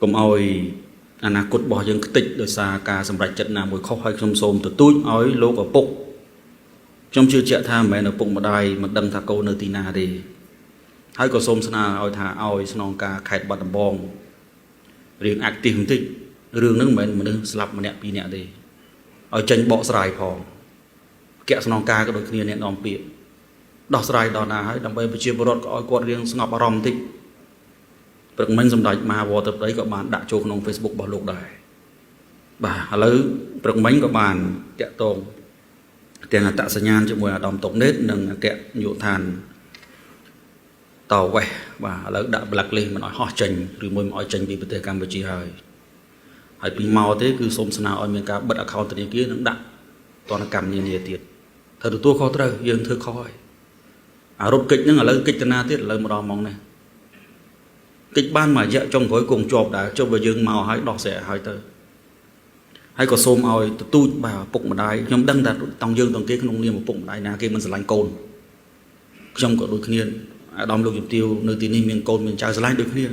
កុំឲ្យអនាគតរបស់យើងខ្ទេចដោយសារការសម្រេចចិត្តណាមួយខុសហើយខ្ញុំសូមទទូចឲ្យលោកឪពុកខ្ញុំជឿជាក់ថាមិនមែនឪពុកម្ដាយមិនដឹងថាកូននៅទីណាទេហើយក៏សូមស្នើឲ្យថាឲ្យស្នងការខេត្តបាត់ដំបងរឿង active បន្តិចរឿងហ្នឹងមិនមែនមនុស្សស្លាប់ម្នាក់ពីរនាក់ទេឲ្យចេញបកស្រាយផងអគ្គស្នងការក៏ដូចគ្នាអ្នកនាំពាក្យដោះស្រាយដល់ណាហើយដើម្បីប្រជាពលរដ្ឋក៏ឲ្យគាត់រៀងស្ងប់អារម្មណ៍បន្តិចព្រឹកមិញសម្ដេចមហាវត្តប្តីក៏បានដាក់ចូលក្នុង Facebook របស់លោកដែរបាទឥឡូវព្រឹកមិញក៏បានតាក់ទងទាំងអត្តសញ្ញាណជាមួយអាដាមតុកណេតនិងអគ្គនាយកដ្ឋានតវេសបាទឥឡូវដាក់ blacklist មិនឲ្យហោះចេញឬមួយមិនឲ្យចេញពីប្រទេសកម្ពុជាហើយហើយពីមកទេគឺសូមស្នើឲ្យមានការបិទ account ធនាគារនិងដាក់ទណ្ឌកម្មនានាទៀតត្រូវទទួលខុសត្រូវយើងធ្វើខុសហើយអារត់កិច្ចហ្នឹងឥឡូវកិច្ចតាណាទៀតឥឡូវមកដល់ម៉ោងនេះកិច្ចបានមួយរយៈចុងក្រោយគង់ជាប់ដែរចុះបើយើងមកឲ្យដោះស្រាយឲ្យទៅហើយក៏សូមឲ្យទទូចបាទឪពុកម្ដាយខ្ញុំដឹងថាតង់យើងតង់គេក្នុងនាមឪពុកម្ដាយណាគេមិនស្រឡាញ់កូនខ្ញុំក៏ដូចគ្នាអាដាមលោកជំទាវនៅទីនេះមានកូនមានចៅស្រឡាញ់ដូចគ្នា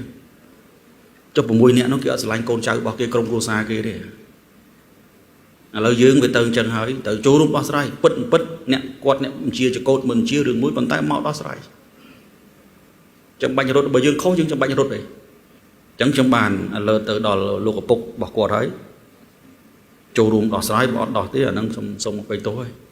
ចុះ6នាក់នោះគេអត់ស្រឡាញ់កូនចៅរបស់គេក្រុមគ្រួសារគេទេឥឡូវយើងវាទៅអញ្ចឹងហើយទៅចូលរួមដោះស្រាយពិតពិតអ្នកគាត់អ្នកបញ្ជាចកោតមិនជារឿងមួយប៉ុន្តែមកដោះស្រាយចាំបាច់រត់បើយើងខុសយើងចាំបាច់រត់ទេអញ្ចឹងខ្ញុំបាន alert ទៅដល់លោកឪពុករបស់គាត់ហើយចូលរួមដោះស្រាយបើអត់ដោះទេអាហ្នឹងខ្ញុំសូមអភ័យទោសហើយ។